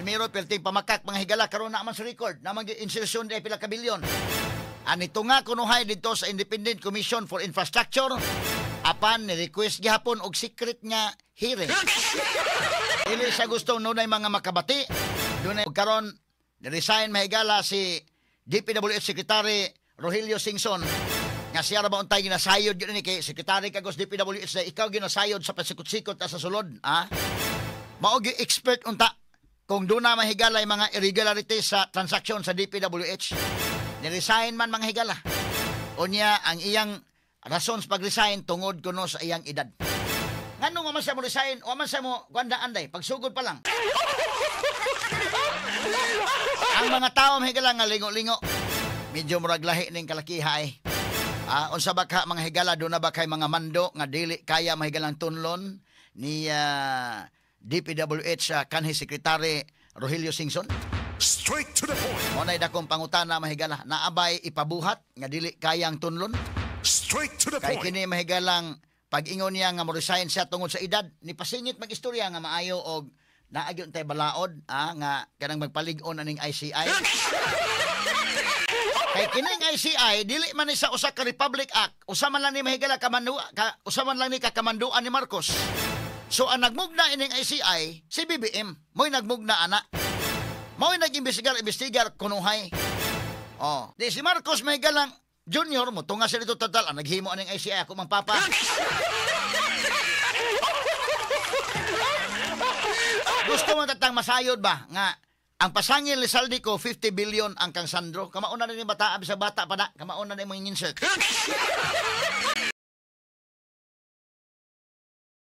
Primero perting pamakak, mga higala, karon na man sa record na man insertion di pila ka bilyon. Anito nga kunuhay dito sa Independent Commission for Infrastructure, apan ni request gihapon og secret nga hearing. Dili siya gusto nunay mga makabati. Dunay karon ni-resign, mahigala, si DPWH Secretary Rogelio Singson nga siya ra ba untay ginasayod yun ni kay secretary kagos DPWH na ikaw ginasayod sa pasikot-sikot ta sa sulod, ah, mao gyud expert unta kung doon na, mahigala, mga irregularities sa transaction sa DPWH. Ni-resign man, mga higala. Unya ang iyang rason sa pag-resign tungod kuno sa iyang edad. Ngano nga man siya mo resign o man siya mo kuanda anday pagsugod pa lang? Ang mga tao, mga higala, nga lingo-lingo, medyo murag lahi ning kalakiha ay. Ah, unsa ba ka, mga higala, doon na ba kay mga mando nga dili kaya, mahigalang, tunlon ni DPWH kanhi Secretary Rogelio Singson? Straight to the point. Mo na'y dakong pangutana, mahigala. Naabay ipabuhat nga dili kayang tunlon? Straight to the Kay point. kini, mahigalang, pag-ingon niya nga mo-resign siya tungod sa edad, ni pasingit mag-istorya nga maayo og naa gyud tay balaod, ah, nga kanang magpalig-on aning ICI. Kay kining ICI dili man ni sa usa ka Republic Act, usa man lang ni, mahigala, kamandu ka, usa man lang ni ka kamanduan ni Marcos. So ang nagmugna ining ICI si BBM, mo'y nagmugna ana. Mo'y nag-imbestigar imbestigar kunuhay. Oh, di si Marcos, mahigalang, Junior mo tunga siya dito total ang naghimo aning ICI, ako mang papa. Gusto mo tatang masayod ba nga ang pasangil ni Zaldy Co 50 billion ang kang Sandro? Kamauna na ni bata, sa bata pa na, kamauna na imong insert.